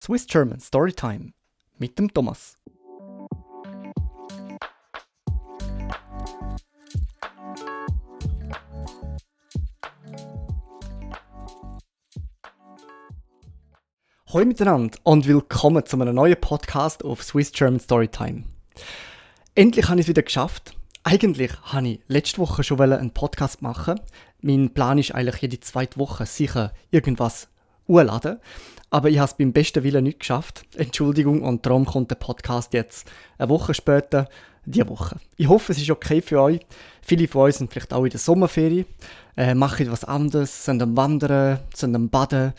Swiss German Storytime mit dem Thomas. Hallo miteinander und willkommen zu einem neuen Podcast auf Swiss German Storytime. Endlich habe ich es wieder geschafft. Eigentlich wollte ich letzte Woche schon einen Podcast machen. Mein Plan ist eigentlich jede zweite Woche sicher irgendwas hochladen. Aber ich habe es beim besten Willen nicht geschafft. Entschuldigung, und darum kommt der Podcast jetzt eine Woche später, diese Woche. Ich hoffe, es ist okay für euch. Viele von euch sind vielleicht auch in der Sommerferie, machen etwas anderes, sind am Wandern, sind am Baden.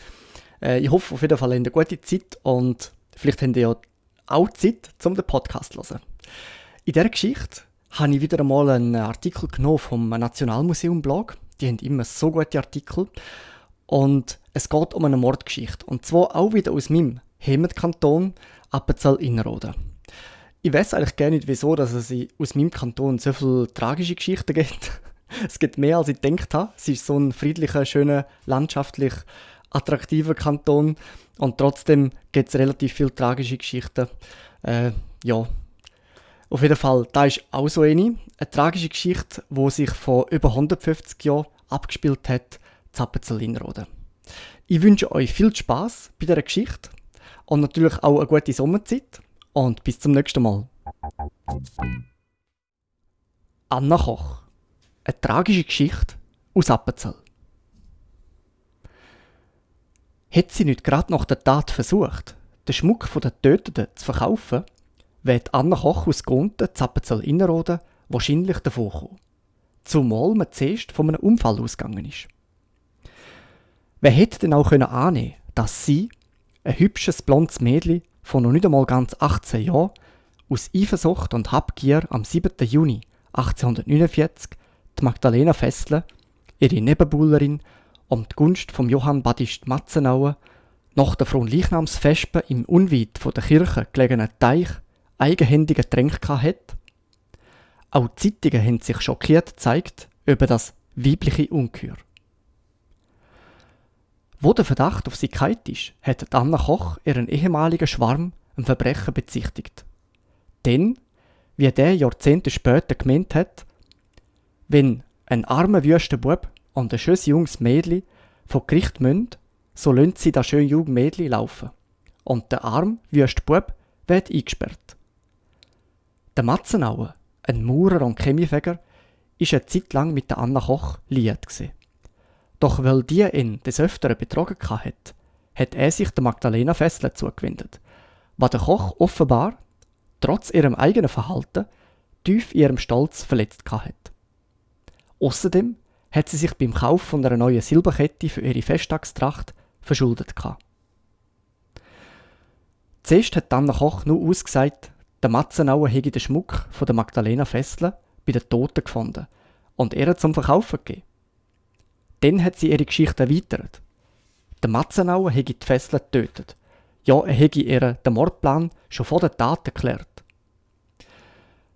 Ich hoffe auf jeden Fall, ihr habt eine gute Zeit und vielleicht habt ihr ja auch Zeit, um den Podcast zu hören. In dieser Geschichte habe ich wieder einmal einen Artikel genommen vom Nationalmuseum-Blog. Die haben immer so gute Artikel. Und es geht um eine Mordgeschichte. Und zwar auch wieder aus meinem Heimatkanton Appenzell-Innerrhoden. Ich weiss eigentlich gar nicht, wieso dass es aus meinem Kanton so viele tragische Geschichten gibt. Es gibt mehr, als ich gedacht habe. Es ist so ein friedlicher, schöner, landschaftlich attraktiver Kanton. Und trotzdem gibt es relativ viele tragische Geschichten. Auf jeden Fall, da ist auch so eine tragische Geschichte, die sich vor über 150 Jahren abgespielt hat, in Appenzell-Innerrhoden. Ich wünsche euch viel Spass bei dieser Geschichte und natürlich auch eine gute Sommerzeit und bis zum nächsten Mal. Anna Koch. Eine tragische Geschichte aus Appenzell. Hätte sie nicht gerade nach der Tat versucht, den Schmuck der Getöteten zu verkaufen, wäre Anna Koch aus Gunten, Appenzell-Innerrhoden, wahrscheinlich davongekommen. Zumal man zuerst von einem Unfall ausgegangen ist. Wer hätte denn auch annehmen können, dass sie, ein hübsches blondes Mädchen von noch nicht einmal ganz 18 Jahren, aus Eifersucht und Habgier am 7. Juni 1849 die Magdalena Fessler, ihre Nebenbuhlerin, um die Gunst von Johann Baptist Matzenauer, nach der Fronleichnamsvespe im unweit von der Kirche gelegenen Teich eigenhändig getränkt hat? Auch die Zeitungen haben sich schockiert gezeigt über das weibliche Ungeheuer. Wo der Verdacht auf sie gefallen ist, hat Anna Koch ihren ehemaligen Schwarm ein Verbrechen bezichtigt. Denn, wie der Jahrzehnte später gemeint hat, wenn ein armer wüster Bub und ein schönes junges Mädchen vor Gericht müssen, so lassen sie das schöne junge Mädchen laufen. Und der arme wüste Bub wird eingesperrt. Der Matzenauer, ein Maurer und Chemiefäger, ist eine Zeit lang mit der Anna Koch liiert gsi. Doch weil die ihn des Öfteren betrogen hat, hat er sich der Magdalena Fessler zugewendet, was der Koch offenbar, trotz ihrem eigenen Verhalten, tief in ihrem Stolz verletzt hat. Außerdem hat sie sich beim Kauf von einer neuen Silberkette für ihre Festtagstracht verschuldet gehabt. Zuerst hat Anna Koch nur ausgesagt, der Matzenauer hätte den Schmuck von der Magdalena Fessler bei den Toten gefunden und ihr zum Verkaufen gegeben. Dann hat sie ihre Geschichte erweitert. Der Matzenauer hätte die Fessler getötet. Ja, er hätte ihr den Mordplan schon vor der Tat erklärt.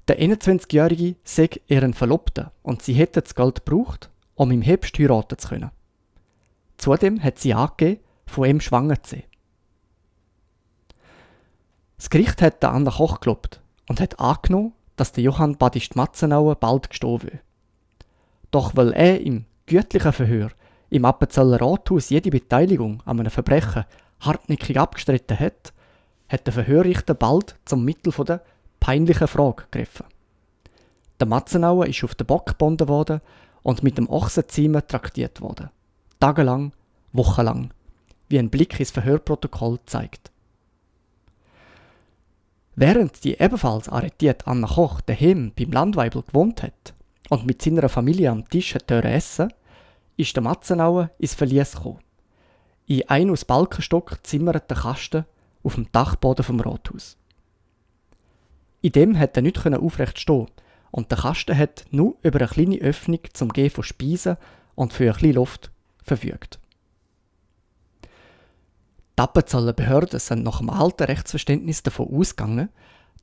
Der 21-Jährige sei ihren Verlobter und sie hätte das Geld gebraucht, um im Herbst heiraten zu können. Zudem hat sie angegeben, von ihm schwanger zu sein. Das Gericht hat Anna Koch geglaubt und hat angenommen, dass der Johann Baptist Matzenauer bald gestorben wäre. Doch weil er im gütlichen Verhör im Appenzeller Rathaus jede Beteiligung an einem Verbrechen hartnäckig abgestritten hat, hat der Verhörrichter bald zum Mittel der peinlichen Frage gegriffen. Der Matzenauer ist auf den Bock gebunden worden und mit dem Ochsenziemen traktiert worden. Tagelang, wochenlang, wie ein Blick ins Verhörprotokoll zeigt. Während die ebenfalls arretierte Anna Koch daheim beim Landweibel gewohnt hat und mit seiner Familie am Tisch essen, ist der Matzenauer ins Verlies gekommen. In einen aus Balkenstock zimmerten Kasten auf dem Dachboden vom Rathaus. In dem hat er nicht aufrecht stehen und der Kasten hat nur über eine kleine Öffnung zum Gehen von Speisen und für ein bisschen Luft verfügt. Die Appenzeller Behörden sind nach dem alten Rechtsverständnis davon ausgegangen,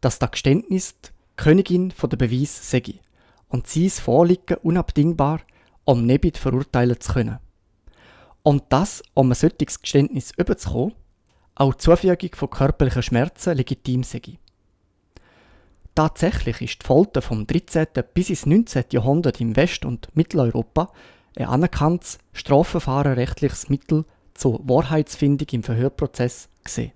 dass das Geständnis die Königin der Beweis sei und sein Vorliegen unabdingbar, um Nebit verurteilen zu können. Und das, um ein solches Geständnis überzukommen, auch die Zufügung von körperlichen Schmerzen legitim sei. Tatsächlich ist die Folter vom 13. bis ins 19. Jahrhundert im West- und Mitteleuropa ein anerkanntes strafverfahrenrechtliches Mittel zur Wahrheitsfindung im Verhörprozess gesehen.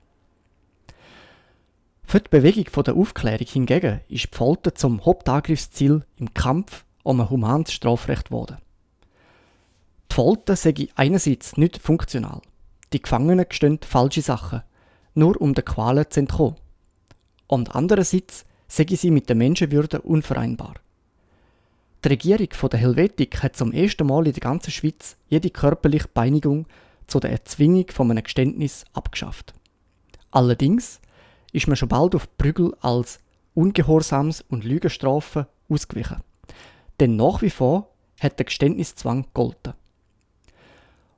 Für die Bewegung der Aufklärung hingegen ist die Folter zum Hauptangriffsziel im Kampf um ein humanes Strafrecht geworden. Die Folter sei einerseits nicht funktional. Die Gefangenen gestehen falsche Sachen, nur um den Qualen zu entkommen. Und andererseits sei sie mit der Menschenwürde unvereinbar. Die Regierung der Helvetik hat zum ersten Mal in der ganzen Schweiz jede körperliche Peinigung zu der Erzwingung von einem Geständnis abgeschafft. Allerdings ist man schon bald auf Prügel als Ungehorsams- und Lügenstrafe ausgewichen. Denn nach wie vor hat der Geständniszwang gegolten.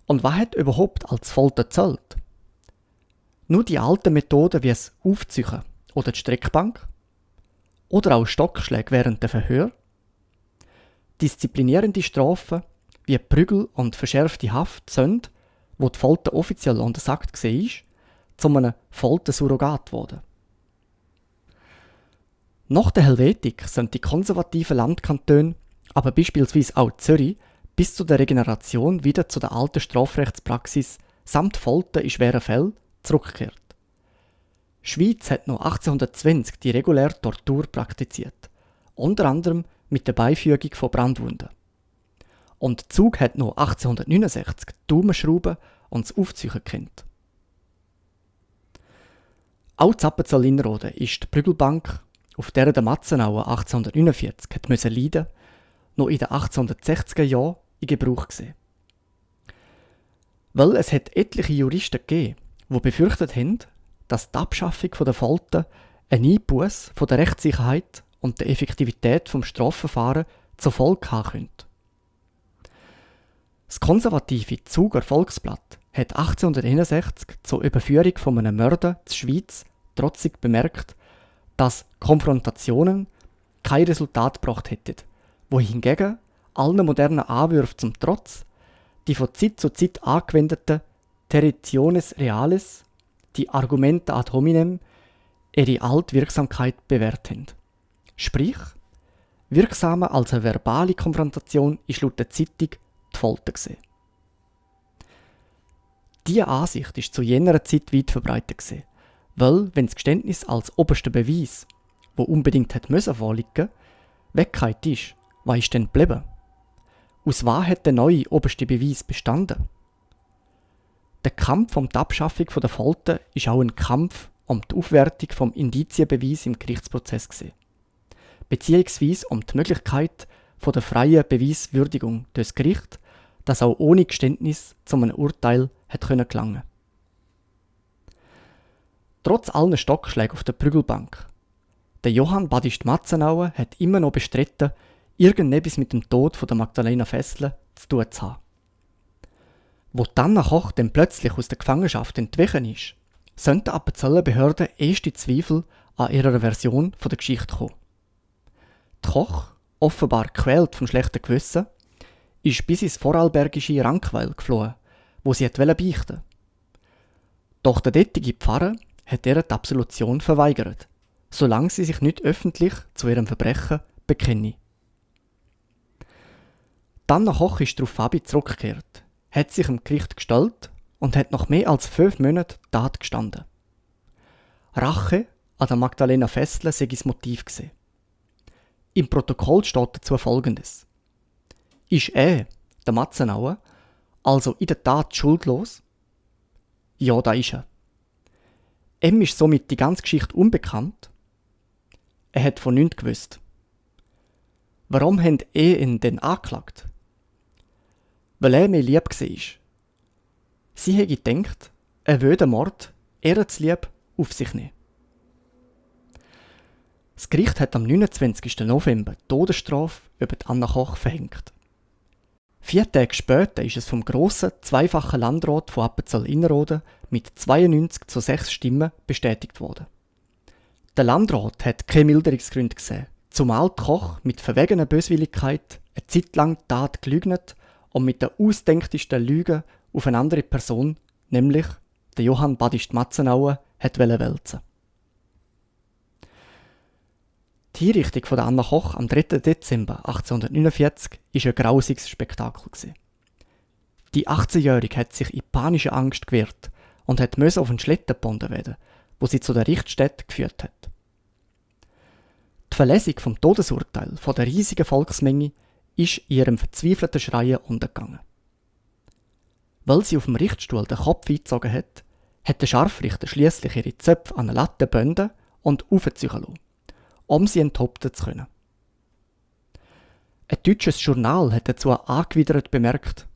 Und was hat überhaupt als Folter gezählt? Nur die alten Methoden wie das Aufziehen oder die Streckbank? Oder auch Stockschläge während der Verhör? Disziplinierende Strafen wie Prügel und verschärfte Haft sind, wo die Folter offiziell untersagt war, zu einem Foltersurrogat geworden. Nach der Helvetik sind die konservativen Landkantone, aber beispielsweise auch Zürich, bis zu der Regeneration wieder zu der alten Strafrechtspraxis samt Folter in schweren Fällen zurückgekehrt. Die Schweiz hat noch 1820 die reguläre Tortur praktiziert, unter anderem mit der Beifügung von Brandwunden. Und der Zug hat noch 1869 die Daumenschrauben und das Aufziehen gekannt. Auch in Appenzell-Innerrhoden ist die Prügelbank, auf der der Matzenauer 1849 hat leiden musste, noch in den 1860er Jahren in Gebrauch gesehen. Weil es hat etliche Juristen gegeben, die befürchtet haben, dass die Abschaffung der Folter ein Einbuss von der Rechtssicherheit und der Effektivität des Strafverfahrens zur Folge haben könnte. Das konservative Zuger Volksblatt hat 1861 zur Überführung von einem Mörder zur Schweiz trotzig bemerkt, dass Konfrontationen kein Resultat gebracht hätten, wohingegen allen modernen Anwürfen zum Trotz die von Zeit zu Zeit angewendeten Territiones reales, die Argumente ad hominem, ihre alte Wirksamkeit bewährt haben. Sprich, wirksamer als eine verbale Konfrontation ist laut der Zeitung die Folter gewesen. Diese Ansicht ist zu jener Zeit weit verbreitet gewesen, weil, wenn das Geständnis als oberster Beweis, wo unbedingt hätte vorliegen, weggekommen ist, was ist denn geblieben? Aus was hat der neue oberste Beweis bestanden? Der Kampf um die Abschaffung der Folter ist auch ein Kampf um die Aufwertung vom Indizienbeweis im Gerichtsprozess gewesen, beziehungsweise um die Möglichkeit von der freien Beweiswürdigung durch das Gericht, das auch ohne Geständnis zu einem Urteil hat gelangen. Trotz allen Stockschlägen auf der Prügelbank, der Johann Badist Matzenauer hat immer noch bestritten, irgendetwas mit dem Tod von der Magdalena Fessler zu tun zu haben. Wo Anna Koch dann plötzlich aus der Gefangenschaft entwichen ist, sind die Appenzeller Behörden erste Zweifel an ihrer Version der Geschichte kommen. Die Koch, offenbar gequält vom schlechten Gewissen, ist bis ins vorarlbergische Rankweil geflohen, wo sie beichten wollte. Doch der dortige Pfarrer hat ihr die Absolution verweigert, solange sie sich nicht öffentlich zu ihrem Verbrechen bekenne. Anna Koch ist daraufhin zurückgekehrt, hat sich im Gericht gestellt und hat nach mehr als 5 Monaten die Tat gestanden. Rache an der Magdalena Fessler sei das Motiv gewesen. Im Protokoll steht dazu Folgendes: Ist der Matzenauer, also in der Tat schuldlos? Ja, da ist er. Ihm ist somit die ganze Geschichte unbekannt. Er hat von nichts gewusst. Warum haben ihn denn angeklagt? Weil er mir lieb war. Sie hätte gedacht, er würde den Mord ehrenslieb auf sich nehmen. Das Gericht hat am 29. November die Todesstrafe über die Anna Koch verhängt. 4 Tage später ist es vom grossen, zweifachen Landrat von Appenzell-Innerrhoden mit 92:6 Stimmen bestätigt worden. Der Landrat hat keine Milderungsgründe gesehen, zumal die Koch mit verwegener Böswilligkeit eine Zeit lang die Tat gelügnet und mit der ausdenktesten Lüge auf eine andere Person, nämlich der Johann Baptist Matzenauer, wälzen. Die Hinrichtung von Anna Koch am 3. Dezember 1849 war ein grausiges Spektakel. Die 18-Jährige hat sich in panischer Angst gewehrt und musste auf einen Schlitten gebunden werden, wo sie zu der Richtstätte geführt hat. Die Verlesung vom Todesurteil von der riesigen Volksmenge ist in ihrem verzweifelten Schreien untergegangen. Weil sie auf dem Richtstuhl den Kopf eingezogen hat der Scharfrichter schließlich ihre Zöpfe an eine Latte gebunden und aufziehen lassen, um sie enthaupten zu können. Ein deutsches Journal hat dazu angewidert bemerkt: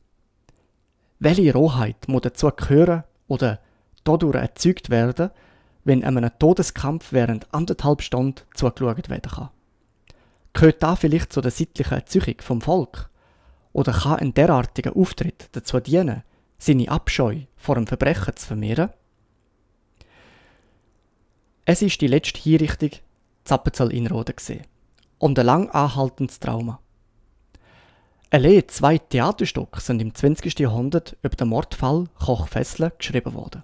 Welche Rohheit muss dazu gehören oder dadurch erzeugt werden, wenn einem Todeskampf während 1,5 Stunden zugeschaut werden kann? Gehört da vielleicht zu der sittlichen Erziehung vom Volk? Oder kann ein derartiger Auftritt dazu dienen, seine Abscheu vor dem Verbrechen zu vermehren? Es ist die letzte Hinrichtung in Appenzell-Innerrhoden und ein lang anhaltendes Trauma. Allein 2 Theaterstücke sind im 20. Jahrhundert über den Mordfall Koch-Fessler geschrieben worden.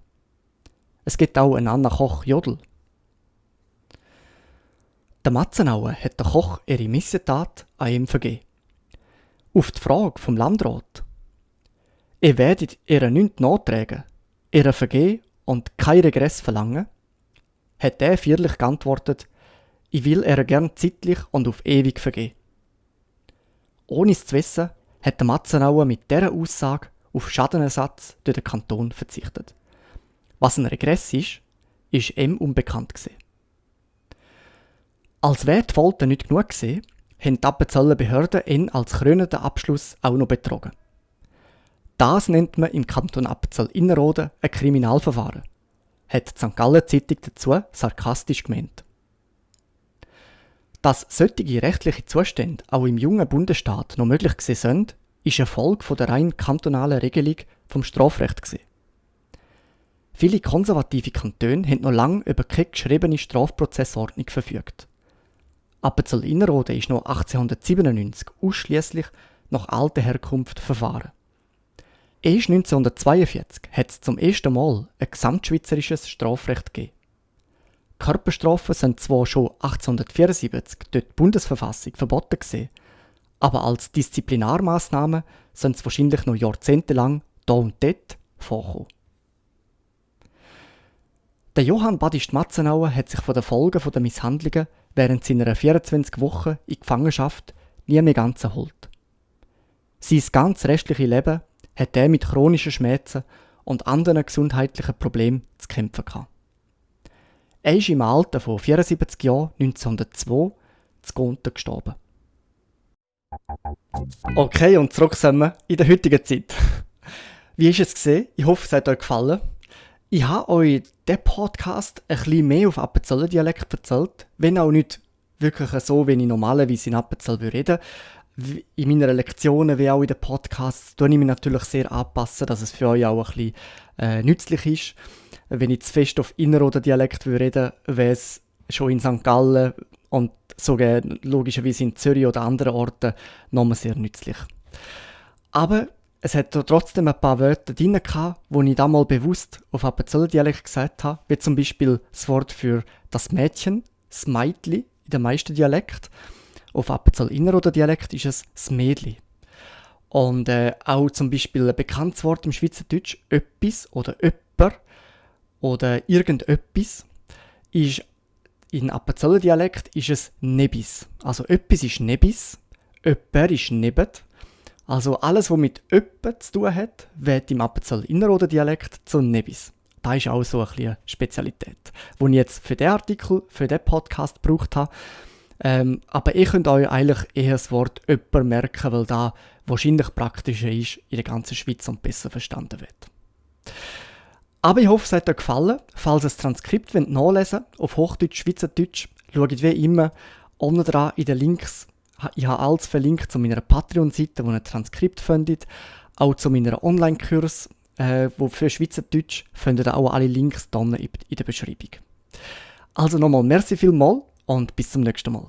Es gibt auch einen Anna Koch-Jodl. Der Matzenauer hat der Koch ihre Missetat an ihm vergeben. Auf die Frage vom Landrat: Ihr werdet ihr nichts nachtragen, ihr vergeben und kein Regress verlangen, hat er feierlich geantwortet: Ich will ihr gern zeitlich und auf ewig vergeben. Ohne es zu wissen, hat der Matzenauer mit dieser Aussage auf Schadenersatz durch den Kanton verzichtet. Was ein Regress ist ihm unbekannt gewesen. Als wäre die Folter nicht genug gewesen, haben die Appenzeller Behörden ihn als krönenden Abschluss auch noch betrogen. Das nennt man im Kanton Appenzell-Innerrhoden ein Kriminalverfahren, hat die St. Galler Zeitung dazu sarkastisch gemeint. Dass solche rechtliche Zustände auch im jungen Bundesstaat noch möglich gewesen sind, ist eine Folge der rein kantonalen Regelung vom Strafrecht gewesen. Viele konservative Kantone haben noch lange über keine geschriebene Strafprozessordnung verfügt. Appenzell-Innerrhoden ist noch 1897 ausschließlich nach alter Herkunft verfahren. Erst 1942 hat es zum ersten Mal ein gesamtschweizerisches Strafrecht gegeben. Körperstrafen sind zwar schon 1874 durch die Bundesverfassung verboten gewesen, aber als Disziplinarmaßnahme sind sie wahrscheinlich noch jahrzehntelang da und dort vorgekommen. Der Johann Baptist Matzenauer hat sich von den Folgen der Misshandlungen während seiner 24 Wochen in Gefangenschaft nie mehr ganz erholt. Sein ganzes restliche Leben hat er mit chronischen Schmerzen und anderen gesundheitlichen Problemen zu kämpfen gehabt. Er ist im Alter von 74 Jahren 1902 zu Gonten gestorben. Okay, und zurück sind wir in der heutigen Zeit. Wie ist es gesehen? Ich hoffe, es hat euch gefallen. Ich habe euch diesen Podcast ein bisschen mehr auf Appenzeller Dialekt erzählt, wenn auch nicht wirklich so, wie ich normalerweise in Appenzell rede. In meinen Lektionen wie auch in den Podcasts tue ich mich natürlich sehr anpassen, dass es für euch auch ein bisschen nützlich ist. Wenn ich zu fest auf Innerrhoden Dialekt rede, wäre es schon in St. Gallen und sogar logischerweise in Zürich oder anderen Orten nochmal sehr nützlich. Aber es hat trotzdem ein paar Wörter drin gehabt, die ich damals bewusst auf Appenzeller Dialekt gesagt habe, wie zum Beispiel das Wort für das Mädchen, das Meitli in den meisten Dialekten. Auf Appenzell-Innerrhoden Dialekt ist es das Mädli. Und auch zum Beispiel ein bekanntes Wort im Schweizerdeutsch, «öppis» oder «öpper» oder «irgendöppis» ist in Appenzeller Dialekt ist es «nebis». Also «öppis» ist «nebis», «öpper» ist «nebet». Also alles, was mit «öppe» zu tun hat, wird im Appenzell-Innerrhoden Dialekt zu «nebis». Das ist auch so ein bisschen eine Spezialität, die ich jetzt für diesen Artikel, für diesen Podcast gebraucht habe. Aber ihr könnt euch eigentlich eher das Wort «öpper» merken, weil das wahrscheinlich praktischer ist in der ganzen Schweiz und besser verstanden wird. Aber ich hoffe, es hat euch gefallen. Falls ihr das Transkript nachlesen wollt, auf Hochdeutsch, Schweizerdeutsch, schaut wie immer unten dran in den Links. Ich habe alles verlinkt zu meiner Patreon-Seite, wo ihr ein Transkript findet. Auch zu meiner Online-Kurs, wo für Schweizerdeutsch findet ihr auch alle Links unten in der Beschreibung. Also nochmal merci vielmals und bis zum nächsten Mal.